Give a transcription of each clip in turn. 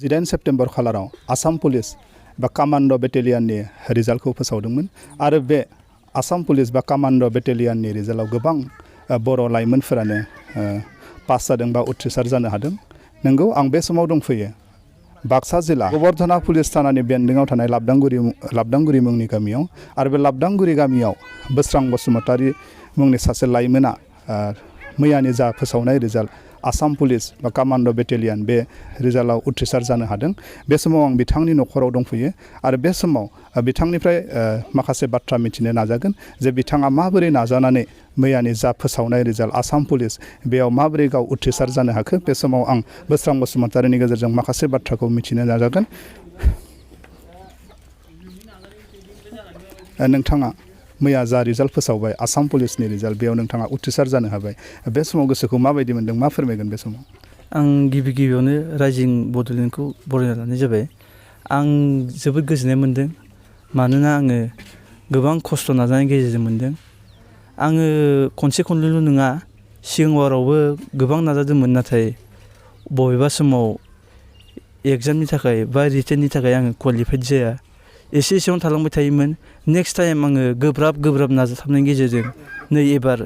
18 September खालाराव Assam police बा कामान्ड' बेटेलियननि रिजाल्टखौ फोसावदोंमोन आरो बे आसाम पुलिस बा कामान्ड' बेटेलियननि रिजाल्टआव गोबां बर' लाइमोनफोरानो पास जादों बा उथ्रिसार जानो हादों। नंगौ आं बे समाव दंफैयो बाक्सा जिल्ला गोबर्धना पुलिस थानानि बेन्दोङाव थानाय लाबदांगुरि मुंनि गामियाव आरो बे लाबदांगुरि गामियाव बोस्रां बसुमतारी मुंनि सासे लाइमोना मैयानि जा फोसावनाय रिजाल्ट आसाम पुलिस बा कामान्ड' बेटेलियन बे रिजाल्टआव उथ्रिसार जानो हादों। बे समाव आं बिथांनि न'खराव दंफैयो आरो बे समाव बिथांनिफ्राय माखासे बाथ्रा मिथिनो नाजागोन जे बिथाङा माबोरै नाजानानै मैयानि जा फोसावनाय रिजाल्ट आसाम पुलिस बेयाव माबोरै गाव उथ्रिसार जानो हाखो। बे समाव आं बोस्रां बसुमतारीनि गेजेरजों माखासे बाथ्राखौ मिथिनो नाजागोन। नोंथाङा मैया जा रिजाल्ट फोसावबाय आसाम पुलिसनि रिजाल्ट बेयाव नोंथाङा उथ्रिसार जानो हाबाय। बे समाव गोसोखौ माबायदि मोन्दों, मा फोरमायगोन बे समाव? आं गिबियावनो राइजिं बड'लेण्डखौ बरायना लानाय जाबाय। आं जोबोद गोजोननाय मोन्दों मानोना आङो गोबां खस्थ' नाजानायनि गेजेरजों मोन्दों। आङो खनसे खननैल' नङा सिगां बारावबो गोबां नाजादोंमोन, नाथाय बबेबा समाव एग्जामनि थाखाय बा रिटेननि थाखाय आङो क्वालिफाइड जाया, एसेयावनो थालांबाय थायोमोन। नेक्स्ट टाइम आङो गोब्राब नाजाथाबनायनि गेजेरजों नै एबार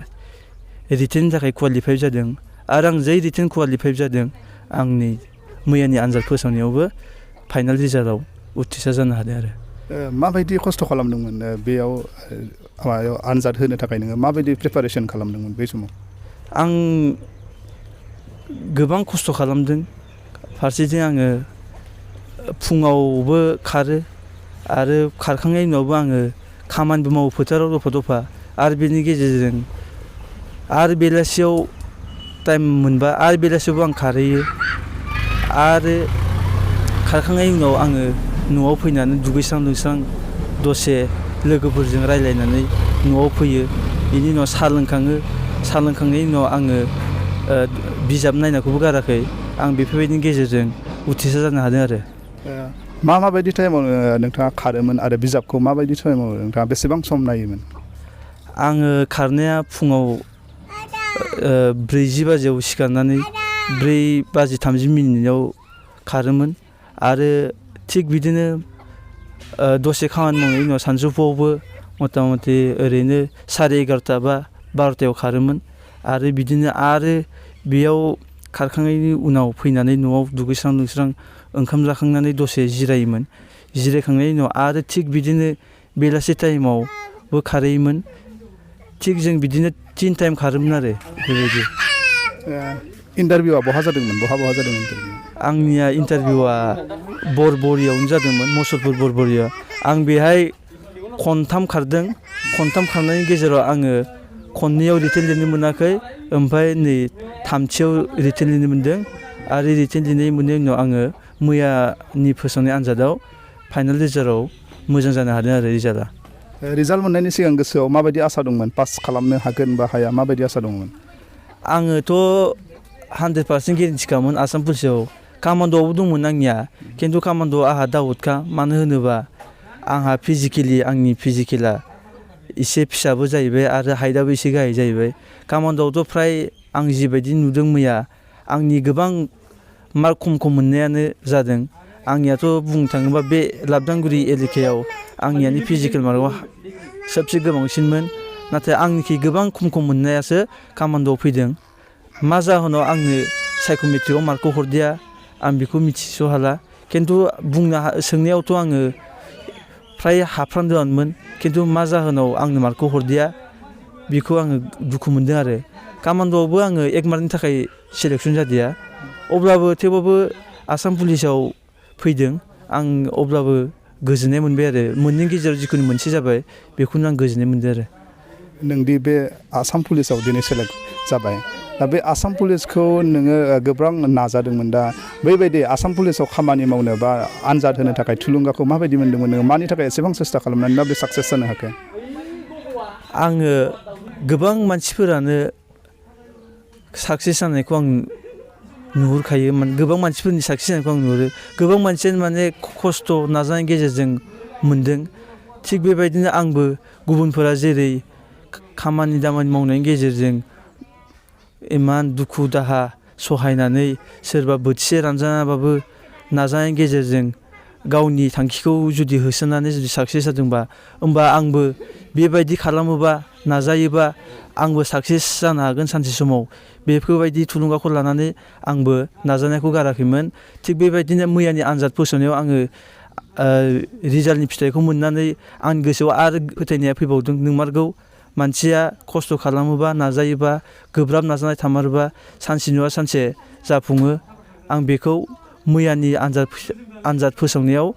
रिटेननि थाखाय क्वालिफाइड जादों आरो आं जै रिटेन क्वालिफाइड जादों आंनि मैयानि आनजाद फोसावनायावबो फाइनाल रिजाल्टआव उथ्रिसार जानो हादों। आरो माबायदि खस्थ' खालामदोंमोन बेयाव आनजाद होनो थाखाय नोङो माबायदि प्रिपारेसन खालामदोंमोन बै समाव? आं गोबां खस्थ' खालामदों। फारसेथिं आङो फुङावबो खारो आरो खारखांनायनि उनावबो आङो खामानिबो मावो फोथाराव दफा आरो बेनि गेजेरजों आरो बेलासियाव टाइम मोनबा आरो बेलासियावबो आं खारहैयो आरो खारखांनायनि उनाव आङो न'आव फैनानै दुगैस्रां लोबस्रां दसे लोगोफोरजों रायज्लायनानै न'आव फैयो। बेनि उनाव साहा लोंखाङो। साहा लोंखांनायनि उनाव आङो बिजाब नायनायखौबो गाराखै। आं बेफोरबायदिनि गेजेरजों उथ्रिसार जानो हादों। आरो माबायदि टाइमाव नोंथाङा खारोमोन आरो बिजाबखौ माबायदि टाइमाव नोंथाङा बेसेबां सम नायोमोन? आङो खारनाया फुङाव 4 बाजियाव सिखारनानै 4:30 खारोमोन आरो थिग बिदिनो दसे खामानि मावनायनि उनाव सानजौफुआवबो मथा मथि ओरैनो 11:30 बा 12टायाव खारोमोन आरो बिदिनो आरो बेयाव खारखांनायनि उनाव फैनानै न'आव दुगैस्रां लोबस्रां ओंखाम जाखांनानै दसे जिरायोमोन। जिरायखांनायनि उनाव आरो थिग बिदिनो बेलासि टाइमावबो खारहैयोमोन। थिग जों बिदिनो 3 टाइम खारोमोन आरो बेबायदि। इन्टारभिउआ बहा जादोंमोन? बहा जादोंमोन? आंनिया इन्टारभिउआ बरबरियावनो जादोंमोन, मुसलपुर बरबरिया। आं बेहाय 3 खारदों। 3 खारनायनि गेजेराव आङो 2याव रिटेन लिरनो मोनाखै, ओमफ्राय नै 3थियाव रिटेन लिरनो मोन्दों आरो रिटेन लिरनाय मोननायनि उनाव आङो मैयानि फोसावनाय आनजादाव फाइनाल रिजाल्टआव मोजां जानो हादों। आरो रिजाल्ट मोननायनि सिगां गोसोआव माबायदि आसा दंमोन? पास खालामनो हागोन बा हाया, माबायदि आसा दंमोन? आङोथ' 100% गेरेन्टिखामोन आसाम पुलिसाव। कामान्ड'आवबो दंमोन आंनिया, खिन्थु कामान्ड'आव आंहा डाउटखा। मानो होनोबा आंहा आंनि फिजिकेला एसे फिसाबो जाहैबाय आरो हाइटआबो एसे गाहाय जाहैबाय। कामान्ड'आवथ' फ्राय आं जिबायदि नुदों मैया आंनि गोबां मार्क खम मोननायानो जादों। आंनियाथ' बुंनो थाङोबा बे लाबदांगुरि एलेकायाव आंनियानो फिजिकेल मार्कआव सबसे गोबांसिनमोन, नाथाय आंनिखि गोबां खम मोननायासो कामान्ड'आव फैदों। मा जाहोनाव आंनो साइक'मेट्रिकआव मार्कखौ हरदिया आं बेखौ मिथिस' हाला। खिन्थु सोंनायावथ' आङो फ्राय हाफ्रामदोंमोन, खिन्थु मा जाहोनाव आंनो मार्कखौ हरदिया बेखौ आङो दुखु मोनदों। आरो कामान्ड'आवबो आङो 1 मार्कनि थाखाय सिलेक्सन जादिया, थेवबाबो आसाम पुलिसाव फैदों। आं अब्लाबो गोजोननाय मोनबाय आरो मोननैनि गेजेराव जिखुनु मोनसे जाबाय बेखौनो आं गोजोननाय मोनदों। आरो नोंदि बे आसाम पुलिसाव दिनै सेलेक्ट जाबाय, दा बे आसाम पुलिसखौ नोङो गोबां नाजादोंमोन। दा बैबायदि आसाम पुलिसाव खामानि मावनो बा आनजाद होनो थाखाय थुलुंगाखौ माबायदि मोन्दोंमोन? नोङो मानि थाखाय एसेबां सेस्था खालामनानै दा बे साक्सेस जानो हाखो? आङो गोबां मानसिफोरानो साक्सेस जानायखौ आं नुहुरखायो। गोबां मानसिफोरनि साक्सेस जानायखौ आं नुहुरो। गोबां मानसियानो खस्थ' नाजानायनि गेजेरजों मोन्दों। थिग बेबायदिनो आंबो गुबुनफोरा जेरै खामानि दामानि मावनायनि गेजेरजों इमान दुखु दाहा सहायनानै सोरबा बोथिसे रानजानाबाबो नाजानायनि गेजेरजों गावनि थांखिखौ जुदि होसोनानै जुदि साक्सेस जादोंबा होमबा आंबो बेबायदि खालामोबा नाजायोबा आंबो साक्सेस जानो हागोन सानसे समाव बेफोरबायदि थुलुंगाखौ लानानै आंबो नाजानायखौ गाराखैमोन थिग बेबायदिनो मैयानि आनजाद फोसावनायाव आङो रिजाल्टनि फिथाइखौ मोननानै आंनि गोसोआव आरो फोथायनाया फैबावदों नोंमारगौ मानसिया खस्थ' खालामोबा नाजायोबा गोब्राब नाजानाय थामारोबा सानसे नङा सानसे जाफुङो आं बेखौ मैयानि आनजाद फोसावनायाव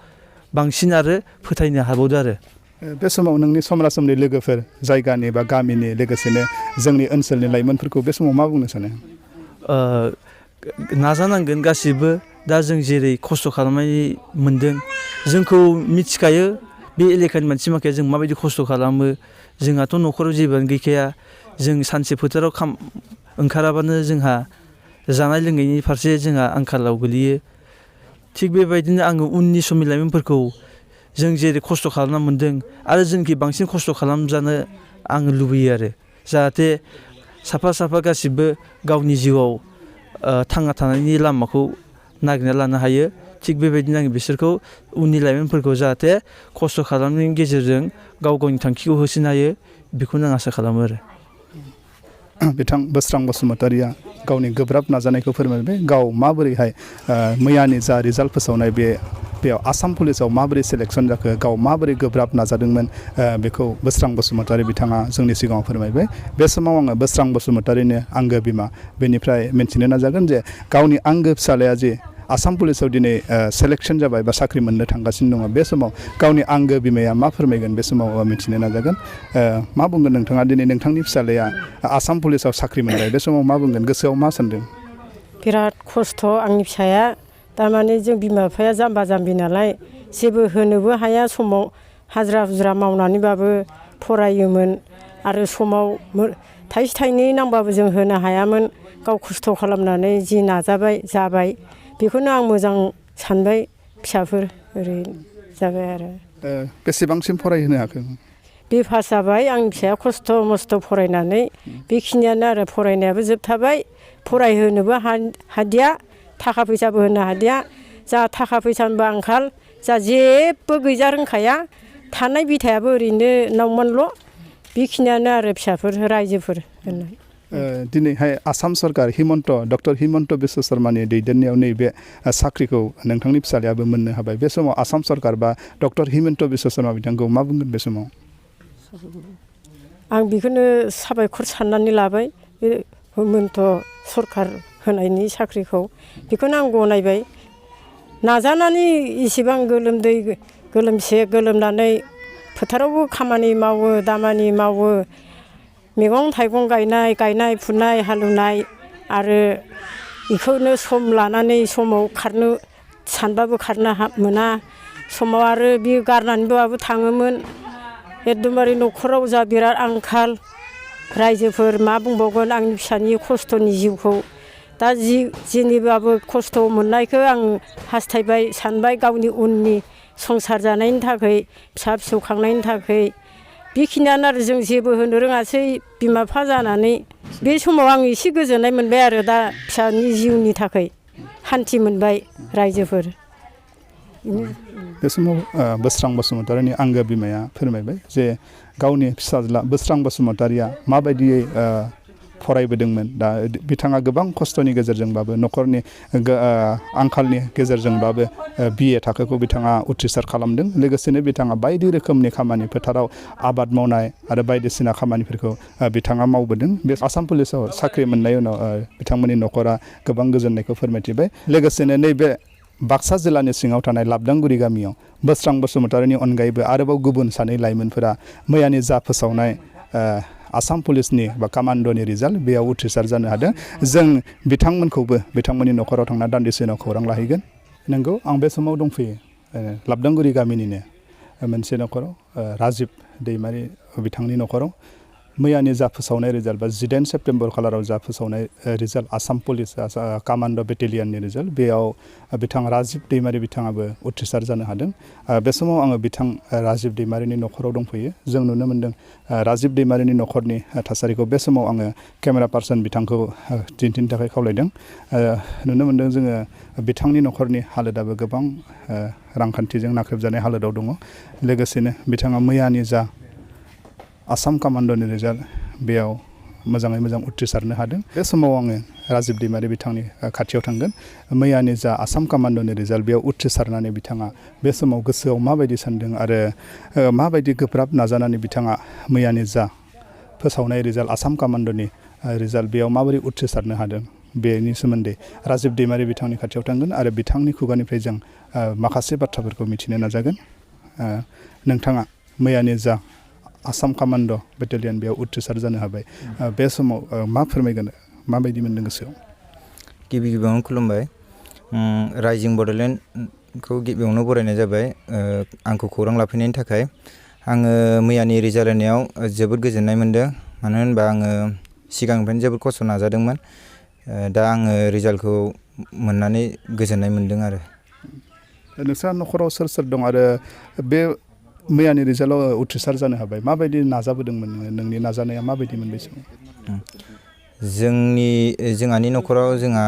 बांसिन आरो फोथायनो हाबावदों आरो बे समाव नोंनि समरासमनि लोगोफोर जायगानि बा गामिनि लोगोसेनो जोंनि ओनसोलनि लाइमोनफोरखौ बे समाव मा बुंनो सानो नाजानांगोन गासिबो दा जों जेरै खस्थ' खालामनाय मोनदों जोंखौ मिथिखायो बे एलेकानि मानसि माखाया जों माबायदि खस्थ' खालामो जोंहाथ' न'खराव जेबोआनो गैखाया जों सानसे फोथाराव ओंखाराबानो जोंहा जानाय लोंनायनि फारसे जोंहा आंखालाव गोलैयो थिग बेबायदिनो आङो उननि समनि लाइमोनफोरखौ जों जेरै खस्थ' खालामना मोनदों आरो जोंखि बांसिन खस्थ' खालामजानो आङो लुबैयो आरो जाहाथे साफा साफा गासिबो गावनि जिउआव थांना थानायनि लामाखौ नागिरना लानो हायो थिग बेबायदिनो आङो बिसोरखौ उननि लाइमोनफोरखौ जाहाथे खस्थ' खालामनायनि गेजेरजों गाव गावनि थांखिखौ होसोनो हायो बेखौनो आं आसा खालामो आरो बिथां बोस्रां बसुमतारिया गावनि गोब्राब नाजानायखौ फोरमायबाय गाव माबोरैहाय मैयानि जा रिजाल्ट फोसावनाय बेयाव आसाम पुलिसाव माबोरै सेलेक्सन जाखो गाव माबोरै गोब्राब नाजादोंमोन बेखौ बोस्रां बसुमतारि बिथाङा जोंनि सिगाङाव फोरमायबाय बे समाव आङो बोस्रां बसुमतारिनि आंगो बिमा बेनिफ्राय मिन्थिनो नाजागोन जे गावनि आंगो फिसालाया जे आसाम पुलिसाव दिनै सेलेक्सन जाबाय बा साख्रि मोननो थांगासिनो दङ बे समाव गावनि आंगो बिमाया मा फोरमायगोन बे समाव मिथिनो नाजागोन मा बुंगोन नोंथाङा दिनै नोंथांनि फिसालाया आसाम पुलिसाव साख्रि मोनबाय बे समाव मा बुंगोन गोसोआव मा सानदों बिराद खस्थ' आंनि फिसाया थारमाने जों बिमा बिफाया जाम्बा जाम्बि नालाय जेबो होनोबो हाया समाव हाजिरा हुजिरा मावनानैबाबो फरायोमोन आरो समाव थाइसे थाइनै नांबाबो जों होनो हायामोन गाव खस्थ' खालामनानै जि नाजाबाय जाबाय बेखौनो आं मोजां सानबाय फिसाफोर ओरै जाबाय आरो बेसेबांसिम फरायहोनो हाखो बे पास जाबाय आंनि फिसाया खस्थ' मस्थ' फरायनानै बेखिनियानो आरो फरायनायाबो जोबथाबाय फरायहोनोबो हादिया थाखा फैसाबो होनो हादिया जा थाखा फैसानिबो आंखाल जा जेबो गैजा रोंखाया थानाय बिथायाबो ओरैनो नावमानल' बेखिनियानो आरो फिसाफोर रायजोफोर होननाय दिनैहाय आसाम सरकार डक्टर हिमन्त बिश्व शर्मानि दैदेननायाव नैबे साख्रिखौ नोंथांनि फिसालायाबो मोननो हाबाय बे समाव आसाम सरकार बा डक्टर हिमन्त बिश्व शर्मा बिथांखौ मा बुंगोन बे समाव आं बेखौनो साबायखर साननानै लाबाय बे हिमन्त सरकार होनायनि साख्रिखौ बेखौनो आं गनायबाय नाजानानै इसेबां गोलोमदै गोलोमसे गोलोमनानै फोथारावबो खामानि मावो दामानि मावो मैगं थाइगं गायनाय फुनाय हालेवनाय आरो बेखौनो सम लानानै समाव खारनो सानबाबो खारनो मोना समाव आरो बे गारनानैबाबो थाङोमोन एकदमबारे न'खराव जा बिराद आंखाल रायजोफोर मा बुंबावगोन आंनि फिसानि खस्थ'नि जिउखौ दा जेनिबाबो खस्थ' मोननायखौ आं हास्थायबाय सानबाय गावनि उननि संसार जानायनि थाखाय फिसा फिसौ खांनायनि थाखाय बेखिनियानो आरो जों जेबो होनो रोङासै बिमा बिफा जानानै बे समाव आं एसे गोजोननाय मोनबाय आरो दा फिसानि जिउनि थाखाय हान्थि मोनबाय रायजोफोर बे समाव बोस्रां बसुमतारिनि आंगो बिमाया फोरमायबाय जे गावनि फिसाज्ला बोस्रां बसुमतारिया माबायदियै फरायबोदोंमोन दा बिथाङा गोबां खस्थ'नि गेजेरजोंबाबो न'खरनि आंखालनि गेजेरजोंबाबो BA थाखोखौ बिथाङा उथ्रिसार खालामदों लोगोसेनो बिथाङा बायदि रोखोमनि खामानि फोथाराव आबाद मावनाय आरो बायदिसिना खामानिफोरखौ बिथाङा मावबोदों बे आसाम पुलिसाव साख्रि मोननाय उनाव बिथांमोननि न'खरा गोबां गोजोननायखौ फोरमायथिबाय लोगोसेनो नैबे बाक्सा जिल्लानि सिङाव थानाय लाबदांगुरि गामियाव बोस्रां बसुमतारिनि अनगायैबो आरोबाव गुबुन सानै लाइमोनफोरा मैयानि जा फोसावनाय आसाम पुलिसनि बा कामान्ड'नि रिजाल्ट बेयाव उथ्रिसार जानो हादों जों बिथांमोनखौबो बिथांमोननि न'खराव थांना दान्दिसे उनाव खौरां लाहैगोन नंगौ आं बे समाव दंफैयो लाबदांगुरि गामिनिनो मोनसे न'खराव राजिब दैमारि बिथांनि न'खराव मैयानि जा फोसावनाय रिजाल्ट बा 18 सेप्टेम्बर खालाराव जा फोसावनाय रिजाल्ट आसाम पुलिस कामान्ड' बेटेलियननि रिजाल्ट बेयाव बिथां राजिब दैमारि बिथाङाबो उथ्रिसार जानो हादों। बे समाव आङो बिथां राजिब दैमारिनि न'खराव दंफैयो। जों नुनो मोन्दों राजिब दैमारिनि न'खरनि थासारिखौ बे समाव आङो केमेरा पार्सन बिथांखौ दिन्थिनो थाखाय खावलायदों। नुनो मोन्दों जोङो बिथांनि न'खरनि हालोदाबो गोबां रांखान्थिजों नाख्रेबजानाय हालोदाव दङ। लोगोसेनो बिथाङा मैयानि जा आसाम कामान्ड'नि रिजाल्ट बेयाव मोजाङै मोजां उथ्रिसारनो हादों। बे समाव आङो राजिब दैमारि बिथांनि खाथियाव थांगोन। मैयानि जा आसाम कामान्ड'नि रिजाल्ट बेयाव उथ्रिसारनानै बिथाङा बे समाव गोसोआव माबायदि सानदों आरो माबायदि गोब्राब नाजानानै बिथाङा मैयानि जा फोसावनाय रिजाल्ट आसाम कामान्ड'नि रिजाल्ट बेयाव माबोरै उथ्रिसारनो हादों बेनि सोमोन्दै राजिब दैमारि बिथांनि खाथियाव थांगोन आरो बिथांनि खुगानिफ्राय जों माखासे बाथ्राफोरखौ मिथिनो नाजागोन। नोंथाङा मैयानि जा आसाम कामान्ड' बेटेलियन बेयाव उथ्रिसार जानो हाबाय। बे समाव मा फोरमायगोन, माबायदि मोन्दों गोसोआव? गिबि गिबियावनो खुलुमबाय। राइजिं बड'लेण्डखौ गिबियावनो बरायनाय जाबाय आंखौ खौरां लाफैनायनि थाखाय। आङो मैयानि रिजाल्ट होनायाव जोबोद गोजोननाय मोन्दों। मानो होनबा आङो सिगांनिफ्रायनो जोबोद खस्थ' नाजादोंमोन। दा आङो रिजाल्टखौ मोननानै गोजोननाय मोन्दों आरो। नोंस्रा न'खराव सोर सोर दं आरो बे मैयानि रिजाल्टआव उथ्रिसार जानो हाबाय? माबायदि नाजाबोदोंमोन नोंनि नाजानाया माबायदिमोन बे समाव? जोंहानि न'खराव जोंहा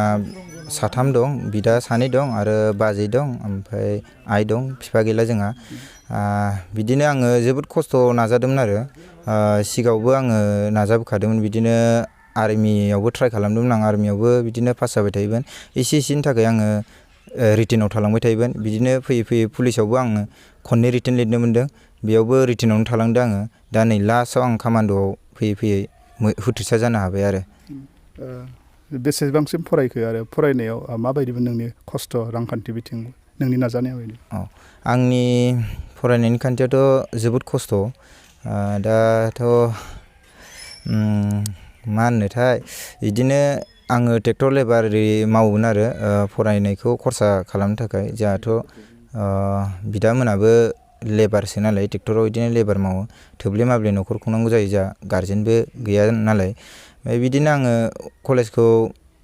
साथाम दं, बिदा सानै दं आरो बाजै दं, ओमफ्राय आइ दं, बिफा गैला जोंहा। बिदिनो आङो जोबोद खस्थ' नाजादोंमोन आरो। सिगाङावबो आङो नाजाबोखादोंमोन, बिदिनो आर्मियावबो ट्राइ खालामदोंमोन। आं आर्मियावबो बिदिनो पास जाबाय थायोमोन। एसेनि थाखाय आङो रिटेनाव थालांबाय थायोमोन। बिदिनो फैयै फैयै पुलिसावबो आङो खननै रिटेन लिरनो मोन्दों। बेयावबो रिटेनावनो थालांदों आङो। दा नै लास्टआव आं कामान्ड'आव फैयै फैयै उथ्रिसार जानो हाबाय आरो। बेसेबांसिम फरायखो आरो फरायनायाव माबायदिमोन नोंनि खस्थ' रांखान्थि बिथिं नोंनि नाजानाया बायदि? आंनि फरायनायनि खान्थियाथ' जोबोद खस्थ'। दाथ' मा होननोथाय, बिदिनो आङो ट्रेक्टर लेबार मावोमोन आरो फरायनायखौ खरसा खालामनो थाखाय। जोंहाथ' बिदामोनाबो लेबारसो नालाय, ट्रेक्टराव बिदिनो लेबार मावो। थोब्ले माब्ले न'खर खुंनांगौ जायो, जोंहा गारजेनबो गैया नालाय। ओमफ्राय बिदिनो आङो कलेजखौ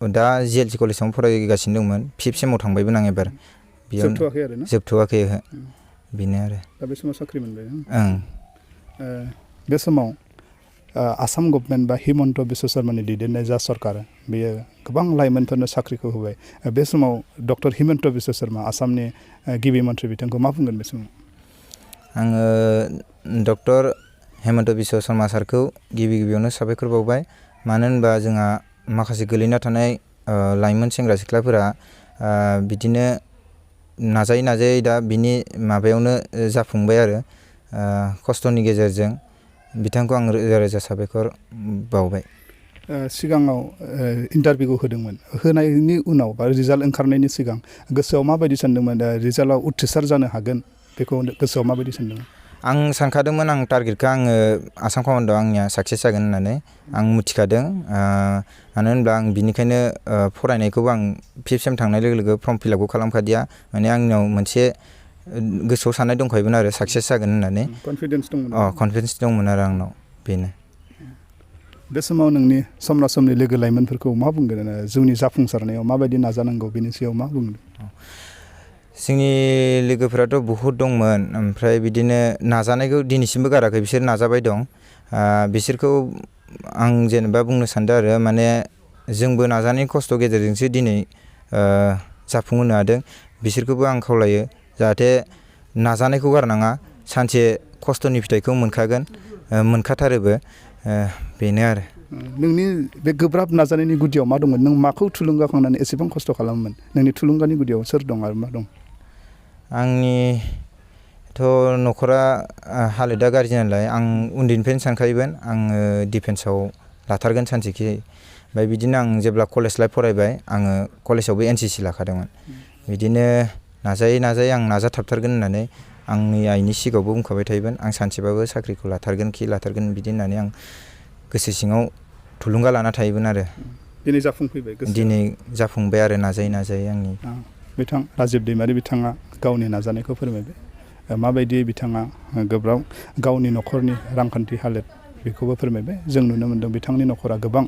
दा GLC कलेजावनो फरायगासिनो दंमोन। 5th सेमाव थांबायमोन आं एबार। जोबथ'वाखै आरो ना? जोबथ'वाखै, बेनो आरो। दा बे समाव साख्रि मोनबाय? ओं। बे समाव आसाम गभर्नमेन्ट बा हिमन्त बिश्व शर्मानि दैदेननाय जा सरकार, बेयो गोबां लाइमोनफोरनो साख्रिखौ होबाय। बे समाव डक्टर हिमन्त बिश्व शर्मा आसामनि गिबि मन्थ्रि बिथांखौ मा बुंगोन बे समाव? आङो डक्टर हिमन्त बिश्व शर्मा सारखौ गिबियावनो साबायखर बावबाय। मानो होनबा जोंहा माखासे गोलैना थानाय लाइमोन सेंग्रा सिख्लाफोरा बिदिनो नाजायै नाजायै दा बिनि माबायावनो जाफुंबाय आरो। खस्थ'नि गेजेरजों बिथांखौ आं रोजा रोजा साबायखर बावबाय। सिगाङाव इन्टारभिउखौ होदोंमोन। होनायनि उनाव बा रिजाल्ट ओंखारनायनि सिगां गोसोआव माबायदि सानदोंमोन? रिजाल्टआव उथ्रिसार जानो हागोन बेखौ गोसोआव माबायदि सानदोंमोन? आं सानखादोंमोन, आं टारगेटखौ आङो आसाम कामान्ड'आव आंनिया साक्सेस जागोन होननानै आं मिथिखादों। मानो होनब्ला आं बिनिखायनो फरायनायखौबो आं 5th सेम थांनाय लोगो लोगो फर्म फिलआपखौ खालामखादिया। माने आंनियाव मोनसे गोसोआव साननाय दंखायोमोन आरो साक्सेस जागोन होननानै। कनफिडेन्स दंमोन? कनफिडेन्स दंमोन आरो आंनाव, बेनो। बे समाव नोंनि समना समनि लोगो लाइमोनफोरखौ मा बुंगोन? जिउनि जाफुंसारनायाव माबायदि नाजानांगौ बेनि सायाव मा बुंगोन? जोंनि लोगोफोराथ' बहुद दंमोन, ओमफ्राय बिदिनो नाजानायखौ दिनैसिमबो गाराखै, बिसोर नाजाबाय दं। बिसोरखौ आं जेनेबा बुंनो सानदों आरो, माने जोंबो नाजानायनि खस्थ' गेजेरजोंसो दिनै जाफुंहोनो हादों। बिसोरखौबो आं खावलायो जाहाथे नाजानायखौ गारनाङा। सानसे खस्थ'नि फिथाइखौ मोनखागोन, मोनखाथारोबो, बेनो आरो। नोंनि बे गोब्राब नाजानायनि गुदियाव मा दंमोन? नों माखौ थुलुंगाखांनानै एसेबां खस्थ' खालामोमोन? नोंनि थुलुंगानि गुदियाव सोर दं आरो मा दं? आंनिथ' न'खरा हालोदा गाज्रि नालाय, आं उन्दैनिफ्रायनो सानखायोमोन आङो डिफेन्सआव लाथारगोन सानसेखि। ओमफ्राय बिदिनो आं जेब्ला कलेज लाइफ फरायबाय, आङो कलेजावबो NCC लाखादोंमोन। बिदिनो नाजायै नाजायै आं नाजाथाबथारगोन होननानै आंनि आइनि सिगाङावबो बुंखाबाय थायोमोन। आं सानसेबाबो साख्रिखौ लाथारगोन बिदि होननानै आं गोसो सिङाव थुलुंगा लाना थायोमोन आरो। दिनै जाफुंफैबाय? दिनै जाफुंबाय आरो नाजायै नाजायै आंनि। बिथां राजिब दैमारि बिथाङा गावनि नाजानायखौ फोरमायबाय। माबायदि बिथाङा गोब्राब गावनि न'खरनि रांखान्थि हालोद बेखौबो फोरमायबाय जों नुनो मोन्दों बिथांनि न'खरा गोबां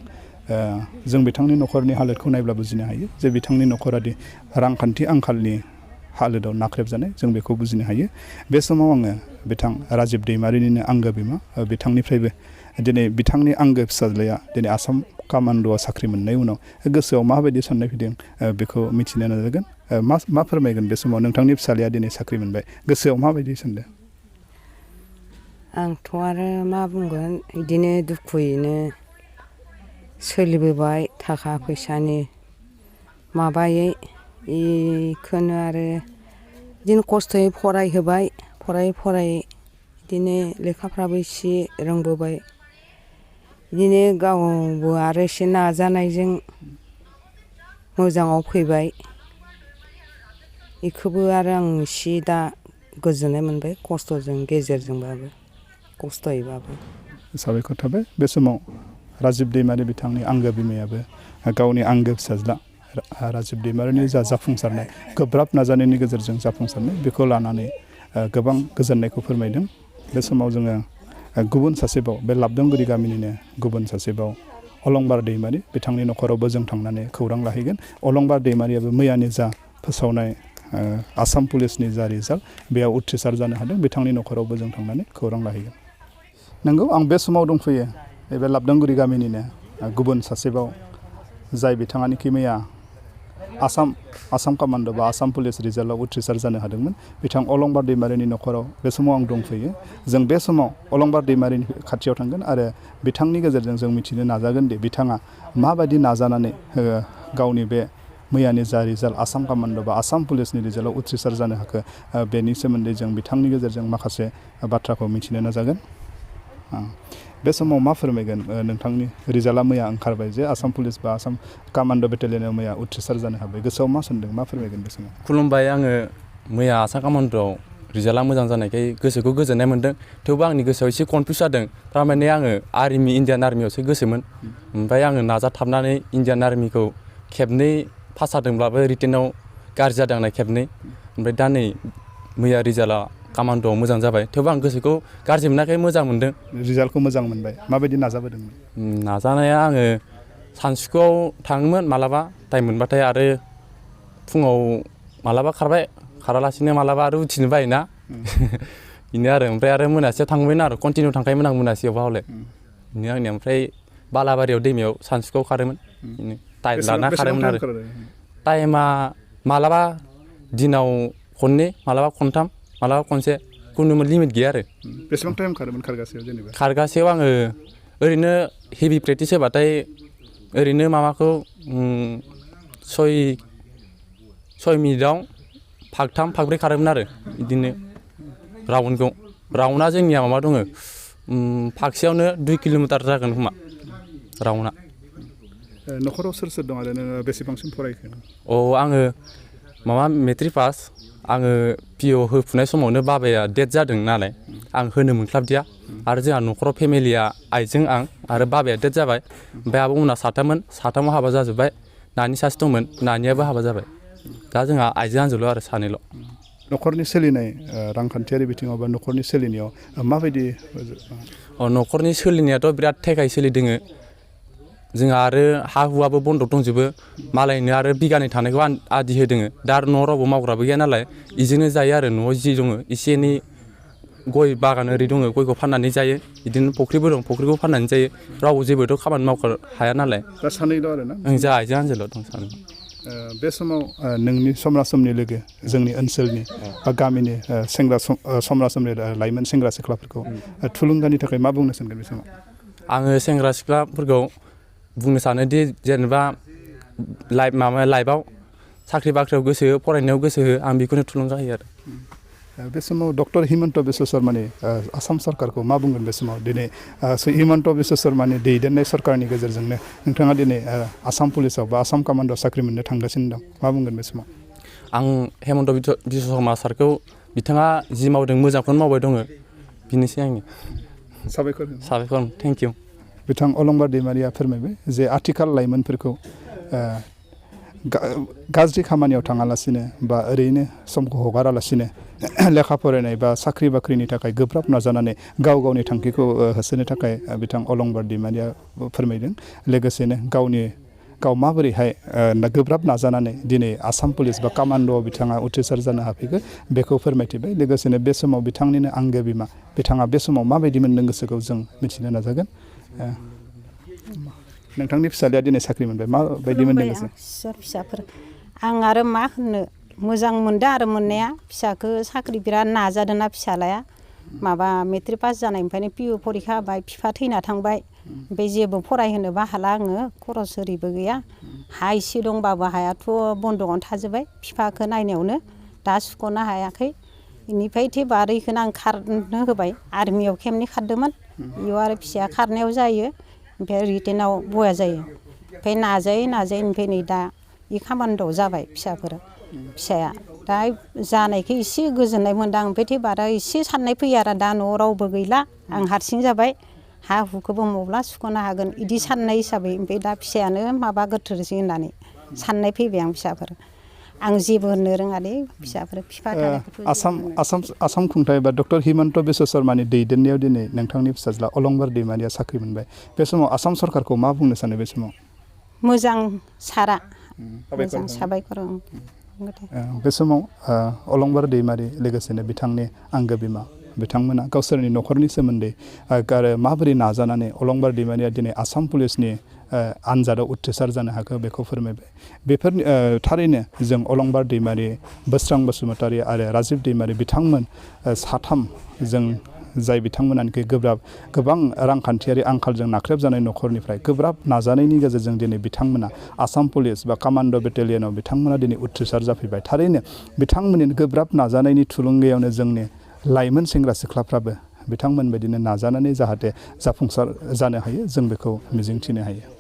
जों बिथांनि न'खरनि हालोदखौ नायब्ला बुजिनो हायो जे बिथांनि न'खरादि रांखान्थि आंखालनि हालोदाव नाख्रेबजानाय जों बेखौ बुजिनो हायो बे समाव आङो बिथां राजिब दैमारिनिनो आंगो बिमा बिथांनिफ्रायबो दिनै बिथांनि आंगो फिसाज्लाया दिनै आसाम कामान्ड'आव साख्रि मोननाय उनाव गोसोआव माबायदि साननाय फैदों बेखौ मिथिनो नाजागोन मा फोरमायगोन बे समाव नोंथांनि फिसाज्लाया दिनै साख्रि मोनबाय गोसोआव माबायदि सानदों आंथ' आरो मा बुंगोन बिदिनो दुखुयैनो सोलिबोबाय थाखा फैसानि माबायै बेखौनो आरो बिदिनो खस्थ'यै फरायहोबाय फरायै बिदिनो लेखाफ्राबो एसे रोंबोबाय बिदिनो गावबो आरो एसे नाजानायजों मोजाङाव फैबाय बेखौबो आरो आं एसे दा गोजोननाय मोनबाय खस्थ'जों गेजेरजोंबाबो खस्थ'यैबाबो साबायखर थाबाय बे समाव राजिब दैमारि बिथांनि आंगो बिमायाबो गावनि आंगो फिसाज्ला राजिब दैमारिनि जाफुंसारनाय गोब्राब नाजानायनि गेजेरजों जाफुंसारनाय बेखौ लानानै गोबां गोजोननायखौ फोरमायदों बे समाव जोङो गुबुन सासेबाव बे लाबदोंगुरि गामिनिनो गुबुन सासेबाव अलंबार दैमारि बिथांनि न'खरावबो जों थांनानै खौरां लाहैगोन अलंबार दैमारियाबो मैयानि जा फोसावनाय आसाम पुलिसनि जा रिजाल्ट बेयाव उथ्रिसार जानो हादों बिथांनि न'खरावबो जों थांनानै खौरां लाहैगोन नंगौ आं बे समाव दंफैयो नैबे लाबदोंगुरि गामिनिनो गुबुन सासेबाव जाय बिथाङानिखि मैया आसाम कामान्ड' बा आसाम पुलिस रिजाल्टआव उथ्रिसार जानो हादोंमोन बिथां अलंबार दैमारिनि न'खराव बे समाव आं दंफैयो जों बे समाव अलंबार दैमारिनि खाथियाव थांगोन आरो बिथांनि गेजेरजों जों मिथिनो नाजागोन दि बिथाङा माबायदि नाजानानै गावनि बे मैयानि जा रिजाल्ट आसाम कामान्ड' बा आसाम पुलिसनि रिजाल्टआव उथ्रिसार जानो हाखो बेनि सोमोन्दै जों बिथांनि गेजेरजों माखासे बाथ्राखौ मिथिनो नाजागोन बे समाव मा फोरमायगोन नोंथांनि रिजाल्टआ मैया ओंखारबाय जे आसाम पुलिस बा आसाम कामान्ड' बेटालियनाव मैया उथ्रिसार जानो हाबाय गोसोआव मा सानदों मा फोरमायगोन बे समाव खुलुमबाय आङो मैया आसाम कामान्ड'आव रिजाल्टआ मोजां जानायखाय गोसोखौ गोजोननाय मोन्दों थेवबो आंनि गोसोआव एसे कनफिउस जादों थारमाने आङो इन्डियान आर्मियावसो गोसोमोन ओमफ्राय आङो नाजाथाबनानै इन्डियान आर्मिखौ खेबनै पास जादोंब्लाबो रिटेनाव गाज्रि जादों आंना खेबनै ओमफ्राय दा नै मैया रिजाल्टआ कामान्ड'आव मोजां जाबाय थेवबो आं गोसोखौ गाज्रि मोनाखै मोजां मोन्दों रिजाल्टखौ मोजां मोनबाय माबायदि नाजाबोदोंमोन नाजानाया आङो सानसुआव थाङोमोन मालाबा टाइम मोनबाथाय आरो फुङाव मालाबा खारबाय खारालासिनो मालाबा आरो उथिनो बायोना बेनो आरो ओमफ्राय आरो मोनासेयाव थांबायना आरो कन्टिनिउ थांखायोमोन आं मोनासेयावबा हले बेनो आंनिया ओमफ्राय बालाबारियाव दैमायाव सानसुआव खारोमोन बेनो टाइम लाना खारोमोन आरो टाइमा मालाबा दिनाव खननै मालाबा खनथाम मालाबा खनसे खुनु लिमिट गैया आरो बेसेबां टाइम खारोमोन खारगासेयाव जेनेबा खारगासेयाव आङो ओरैनो हेभि प्रेक्टिस होबाथाय ओरैनो माबाखौ 6 मिनिटाव फागथाम फागब्रै खारोमोन आरो बिदिनो राउन्डआ जोंनिया माबा दङ फागसेयावनो 2 किल'मिटार जागोन खोमा राउन्डआ न'खराव सोर सोर दं आरो नोङो बेसेबांसिम फरायखो आङो माबा मेट्रिक पास आङो पिअ होफुनाय समावनो बाबाया डेथ जादों नालाय आं होनो मोनस्लाबदिया आरो जोंहा न'खराव फेमिलिया आइजों आं आरो बाबाया डेथ जाबाय ओमफ्राय आब'मोनहा साथामाव हाबा जाजोब्बाय नानि सासे दंमोन नानियाबो हाबा जाबाय दा जोंहा आइजो आंजोल' आरो सानैल' न'खरनि सोलिनाय रांखान्थियारि बिथिङाव बा न'खरनि सोलिनायाव माबायदि न'खरनि सोलिनायाथ' बिराद थेखाय सोलिदोङो जोंहा आरो हा हुआबो बन्दक दंजोबो मालायनो आरो बिगानै थानायखौ आदि होदोङो दा आरो न'आव रावबो मावग्राबो गैया नालाय बेजोंनो जायो आरो न'आव जि दङ एसे एनै गय बागान ओरै दङ गयखौ फाननानै जायो बिदिनो फुख्रिबो दं फुख्रिखौ फाननानै जायो रावबो जेबोथ' खामानि मावनो हाया नालाय दा सानैल' आरो ना जोंहा आइजो आंजोल' दं सानै बे समाव नोंनि समना समनि लोगो जोंनि ओनसोलनि बा गामिनि समना समनि लाइमोन सेंग्रा सिख्लाफोरखौ थुलुंगानि थाखाय मा बुंनो सानगोन बे समाव आङो सेंग्रा सिख्लाफोरखौ बुंनो सानोदि जेनेबा लाइफआव साख्रि बाख्रियाव गोसो हो फरायनायाव गोसो हो आं बेखौनो थुलुंगा होयो आरो बे समाव डक्टर हिमन्त बिश्व शर्मानि आसाम सरकारखौ मा बुंगोन बे समाव दिनै हिमन्त बिश्व शर्मानि दैदेननाय सरकारनि गेजेरजोंनो नोंथाङा दिनै आसाम पुलिसाव बा आसाम कामान्ड'आव साख्रि मोननो थांगासिनो दं मा बुंगोन बे समाव आं हिमन्त बिश्व शर्मा सारखौ बिथाङा जि मावदों मोजांखौनो मावबाय दङ बेनोसै आंनि साबायखर थेंक इउ बिथां अलंबार दैमारिया फोरमायबाय जे आथिखाल लाइमोनफोरखौ गाज्रि खामानियाव थाङालासिनो बा ओरैनो समखौ हगारालासिनो लेखा फरायनाय बा साख्रि बाख्रिनि थाखाय गोब्राब नाजानानै गाव गावनि थांखिखौ होसोनो थाखाय बिथां अलंबार दैमारिया फोरमायदों। लोगोसेनो गाव माबोरैहाय गोब्राब नाजानानै दिनै आसाम पुलिस बा कामान्ड'आव बिथाङा उथ्रिसार जानो हाफैखो बेखौ फोरमायथिबाय। लोगोसेनो बे समाव बिथांनिनो आंगो बिमा बिथाङा बे समाव माबायदि मोनदों गोसोखौ जों मिथिनो नाजागोन। नोंथांनि फिसाज्लाया दिनै साख्रि मोनबाय, माबायदि मोनदों गोसो? फिसाफोर आं आरो मा होननो मोजां मोनदों आरो मोननाया। फिसाखो साख्रि बिराद नाजादोंना फिसालाया। माबा मेट्रिक पास जानायनिफ्रायनो पिअ फरिखा होबाय, बिफा थैना थांबाय। ओमफ्राय जेबो फरायहोनोबो हाला आङो, खरस ओरैबो गैया। हा इसे दंबाबो हायाथ' बन्दकआवनो थाजोब्बाय बिफाखौ नायनायावनो, दा सुख'नो हायाखै। बेनिफ्राय थेवबो आरो बेखौनो आं खारनो होबाय। आर्मियाव खेबनै खारदोंमोन, बेयाव आरो फिसाया खारनायाव जायो, ओमफ्राय रिटेनाव बया जायो। ओमफ्राय नाजायै ओमफ्राय नै दा बे कामान्ड'आव जाबाय फिसाया। दा जानायखौ एसे गोजोननाय मोनदों। ओमफ्राय थेवबो आरो एसे साननाय फैयो आरो दा न'आव रावबो गैला, आं हारसिं जाबाय, हा हुखौबो मब्ला सुख'नो हागोन बिदि साननाय हिसाबै। ओमफ्राय दा फिसायानो माबा गोथोरसै होननानै साननाय फैबाय आं फिसाफोर। आं जेबो होननो रोङा दे फिसाफोर बिफा थानायखौथ'। आसाम खुंथाय बा डक्टर हिमन्त बिश्व शर्मानि दैदेननायाव दिनै नोंथांनि फिसाज्ला अलंबार दैमारिया साख्रि मोनबाय। बे समाव आसाम सरकारखौ मा बुंनो सानो बे समाव? मोजां सारा, मोजां साबायखर। बे समाव अलंबार दैमारि लोगोसेनो बिथांनि आंगो बिमा बिथांमोना गावसोरनि न'खरनि सोमोन्दै आरो माबोरै नाजानानै अलंबार दैमारिया दिनै आसाम पुलिसनि आनजादाव उथ्रिसार जानो हाखो बेखौ फोरमायबाय। बेफोरनि थारैनो जों अलंबार दैमारि, बोस्रां बसुमतारी आरो राजिब दैमारि बिथांमोन साथाम जों जाय बिथांमोनानोखि गोबां रांखान्थियारि आंखालजों नाख्रेबजानाय न'खरनिफ्राय गोब्राब नाजानायनि गेजेरजों दिनै बिथांमोना आसाम पुलिस बा कामान्ड' बेटेलियनाव बिथांमोना दिनै उथ्रिसार जाफैबाय। थारैनो बिथांमोननि गोब्राब नाजानायनि थुलुंगायावनो जोंनि लाइमोन सेंग्रा सिख्लाफ्राबो बिथांमोन बायदिनो नाजानानै जाहाथे जाफुंसार जानो हायो, जों बेखौ मिजिंथिनो हायो।